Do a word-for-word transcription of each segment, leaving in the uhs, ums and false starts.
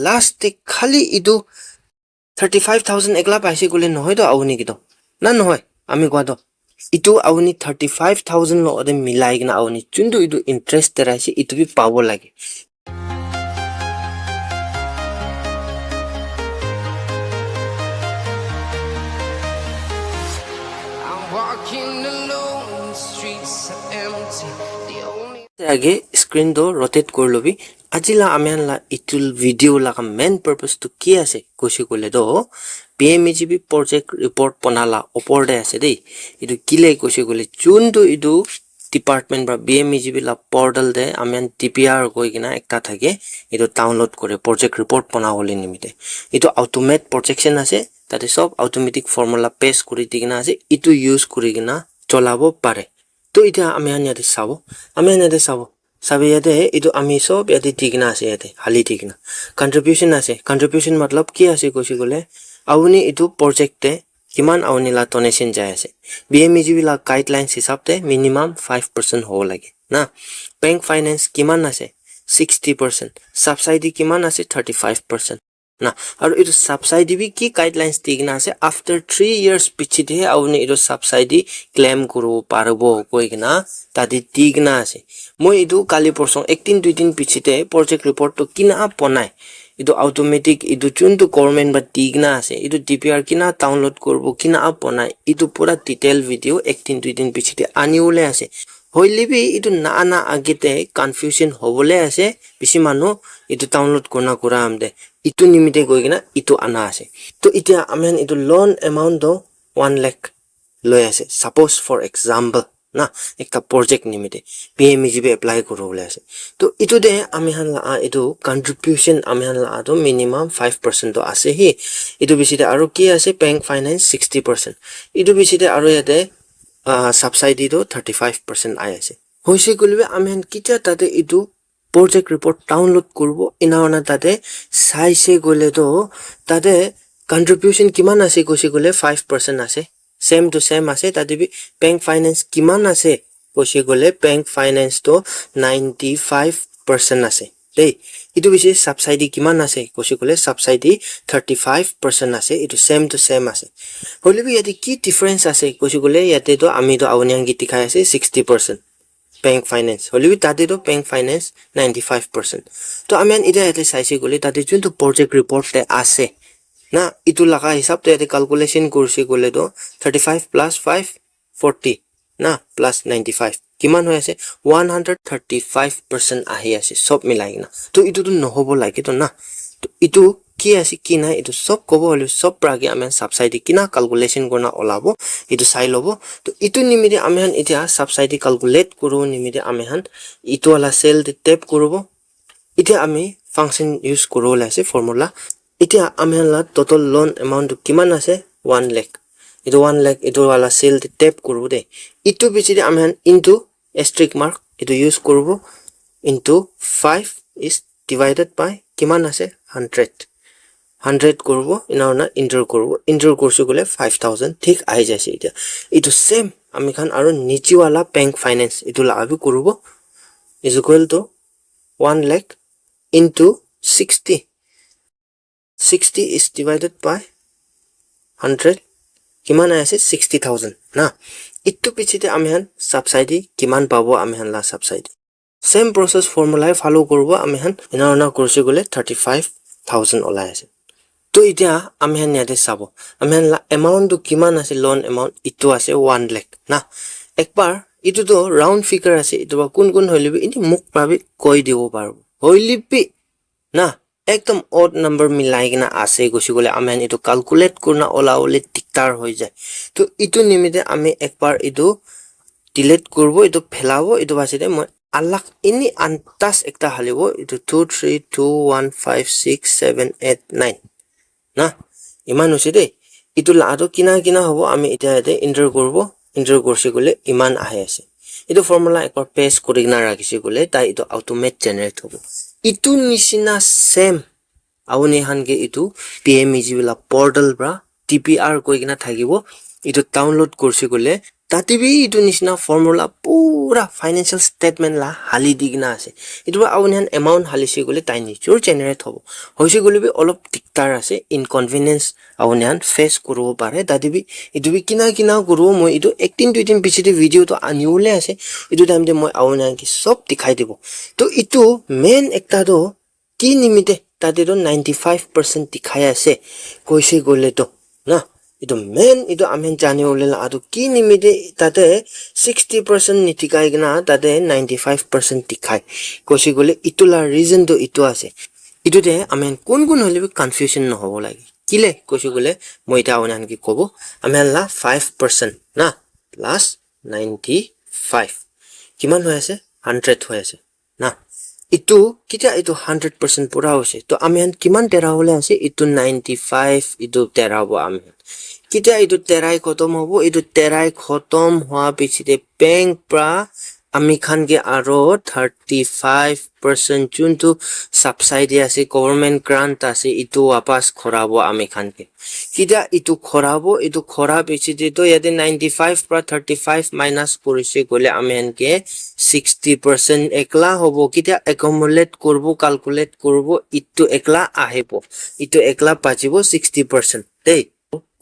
Last te khali etu thirty five thousand ekla paise koile nohoi to auni kito. Na nohoi, ami kowa to. Etu auni thirty five thousand lo ode milai kena auni chuntu etu interest te raise etu bi pabo lage. I'm walking alone, the streets are empty. The only Age screen to rotate kuri lobi. Aji la ami khan la etu video laga main purpose tu ki ase koise koile to P M E G P project report bona la opor te ase dei. Etu kile koise koile chuntu etu department pra P M E G P la portal te ami khan D P R koi kena ekta thake, etu download kore project report bona bole nimite. Etu automate projection ase, tate sob automatic formula paste kuri di kena ase, etu use kuri kena cholabo pare. To itya ami khan yate sabo, ami khan yate sabo, sabi yate etu ami sob yate di kena ase, yate hali di kena. Contribution ase, contribution matlab ki ase koise koile, auni etu project te kiman auni la donation jai ase. P M E G P la guidelines hisab te minimum five percent hobo lage. Na, bank finance kiman ase? Sixty percent. Subsidy kiman ase? Thirty five percent. Na, aru etu subsidy bi ki guidelines di kena ase? After three years piche te auni etu subsidy claim kuribo paribo koi kena tate di kena ase. Moi etu kali porsong ek din dui din piche te project report to kina bonai. Etu automatic, etu chuntu government pra di kena ase, etu D P R kina download kuribo, kina bonai, etu pura detail video ek din dui din piche te ani bole ase. Hoile bi etu na ana age te confusion hobole ase, bishi manu etu download kurna kura am te etu nimite koi kena etu ana ase. To itya ami khan etu loan amount to one lakh loi ase. Suppose for example, na, ekta project nimite P M E G P apply kuri bole ase. To etu te ami khan la, ah, etu contribution ami khan la, ah, to minimum five percent to ase hi. Etu biche te aru ki ase? Bank finance sixty percent. Etu biche te aru yate, ah, subsidy to thirty five percent ai ase. Hoise koile bi ami khan kicha tate etu project report download kuribo, ena hoina tate saise koile to tate contribution kiman ase koise koile five percent ase. Same to same ase, tate bi bank finance kiman ase koise koile bank finance to ninety five percent ase. Dei, etu biche subsidy kiman ase koise koile subsidy thirty five percent ase, etu same to same ase. Hoile bi yate ki difference ase koise koile yate to ami to auni khan ke dikhai ase sixty percent. Bank finance. Hoile bi tate to bank finance ninety five percent. To ami khan itya yate saise koile tate chuntu project report te ase. Na, etu laga hisab te yate calculation kurse koile to thirty five plus five, forty. Na, plus ninety five. Kiman hoi ase? One hundred thirty five percent ahi ase, sob milai kena. To etu to nohobo lage to na. To etu ki ase ki nai etu sob kobo hoile sob pra ke ami khan subsidy kina calculation kurna olabo, etu sai lobo. To etu nimite ami khan itya subsidy calculate kuru nimite ami khan etu wala cell te tap kuribo. Itya ami function use kuru bole ase formula. Itya ami khan la total loan amount tu kiman ase? One lakh. Etu one lakh etu wala cell te tap kuribo de. Etu biche te ami khan into asterisk mark etu use kuribo, into five is divided by kiman ase? Hundred. Hundred kuribo, ena hoina enter kuribo, enter kurse koile five thousand thik ahi jaise. Itya etu same ami khan aru niche wala bank finance etu laga bi kuribo, is equal to one lakh into sixty. Sixty is divided by hundred. Kiman ahi ase? Sixty thousand na. Etu piche te ami khan subsidy kiman pabo, ami khan la subsidy. Same process formula follow kuribo ami khan. Ena ena kurse koile thirty five thousand olai ase. To itya ami khan yate sabo. Ami khan la amount tu kiman ase, loan amount, etu ase one lakh na. Ekbar, etu to round figure ase, etu ba kun kun hoile bi, etu muk pra bi koi dibo paribo. Hoile bi na, ekdom odd number milai kena ase koise koile ami khan etu calculate kurna ola bole diktar hoi jai. To etu nimite ami ekbar etu delete kuribo, etu phelabo, etu base de moi alag ini antas ekta halibo, etu two three two one five six seven eight nine. Na, iman hoise de. Etu la to kina kina hobo, ami itya yate enter kuribo, enter kurse koile iman ahi ase. Etu formula ekbar paste kuri kena rakhise koile, tai etu automate generate hobo. Etu nisina same, auni khan ke etu P M E G P la portal pra T P R koi kena thakibo. Etu download kurse koile, Tate bi etu nishina formula pura financial statement la hali di kena ase. Etu para apuni khan amount halise koile tai nijor generate hobo. Hoise koile bi olop diktar ase, inconvenience apuni khan face kuribo pare. Tate bi etu bi kina kina kuribo, moi etu ek din dui din piche te video to anibole ase. Etu time te moi apuni khan ke sob dikhai dibo. To etu main ekta to ki nimite tate to ninety five percent dikhai ase koise koile to na, etu main etu ami khan jani bole la atu ki nimite tate sixty percent nitikai kena tate ninety five percent dikhai koise koile etu la reason to etu ase. Etu te ami khan kun kun hoile bi confusion nohobo lage. Kile koise koile moi eta apuni khan ke kobo, ami khan la five percent na plus ninety five kiman hoi ase? Hundred hoi ase na. Etu ketia etu hundred percent pura hoise? To ami khan kiman tera bole ase? Etu ninety five, etu tera bo ami khan. Ketia etu terai khotom hobo? Etu terai khotom hua piche te bank pra ami khan ke aro thirty five percent juntu subsidy ase, government grant ase, etu wapas khorabo ami khan ke. Ketia etu khorabo, etu khora piche te to yate ninety five pra thirty five minus korise koile ami khan ke sixty percent ekla hobo. Ketia accumulate kurbo, calculate kurbo, etu ekla ahibo. Etu ekla bachibo sixty percent. Dei,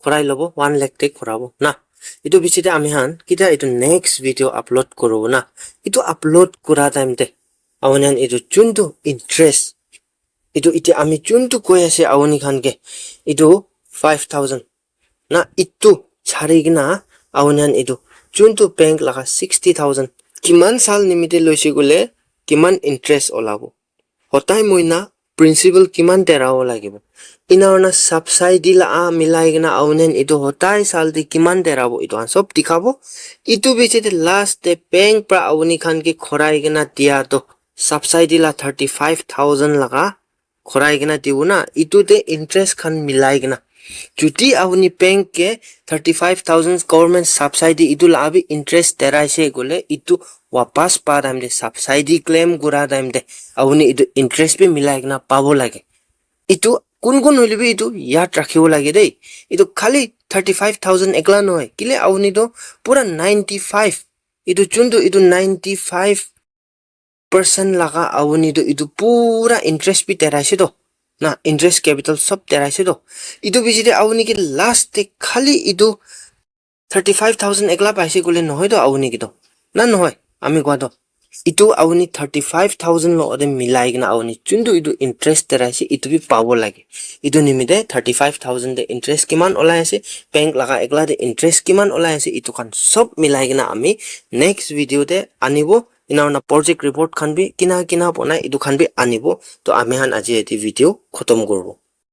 khorai lobo, one lakh te khorabo na. Etu piche te ami khan ketia etu next video upload kuribo na. Etu upload kura time te apuni khan etu juntu interest, etu ite ami juntu koi ase apuni khan ke, etu five thousand na, etu chari kena apuni khan etu juntu bank laga sixty thousand kiman sal nimite loise koile kiman interest olabo? Hotai moi na principal kiman terabo lagibo? Ena hoina subsidy la a milai kena apuni khan etu hotai sal te kiman terabo, etu khan sob dikhabo. Etu piche te last te bank pra apuni khan ke khorai kena dia to subsidy la thirty five thousand laga khorai kena dibo na, etu te interest khan milai kena. Jodi apuni bank ke thirty five thousand government subsidy etu la bi interest teraise koile, etu wapas pa time te, subsidy claim kura time te apuni etu interest bi milai kena pabo lage. Etu kun kun hoile bi etu yad rakhibo lage dei. Etu khali thirty five thousand ekla nohoi. Kile apuni to pura ninety five, etu juntu etu ninety five percent laga apuni to etu pura interest bi teraise to na, interest capital sob teraise to. Etu piche te apuni ke last te khali etu thirty five thousand ekla paise koile nohoi to apuni ke to na, nohoi ami koa to. Etu apuni thirty five thousand logote milai kena apuni juntu etu interest teraise etu bi pabo lage. Etu nimite thirty five thousand te interest kiman olai ase, bank laga ekla te interest kiman olai ase, etu khan sob milai kena ami next video te anibo. Ena hoina project report khan bi kina kina banai etu khan bi anibo. To ami khan aji yate video khotom kuribo.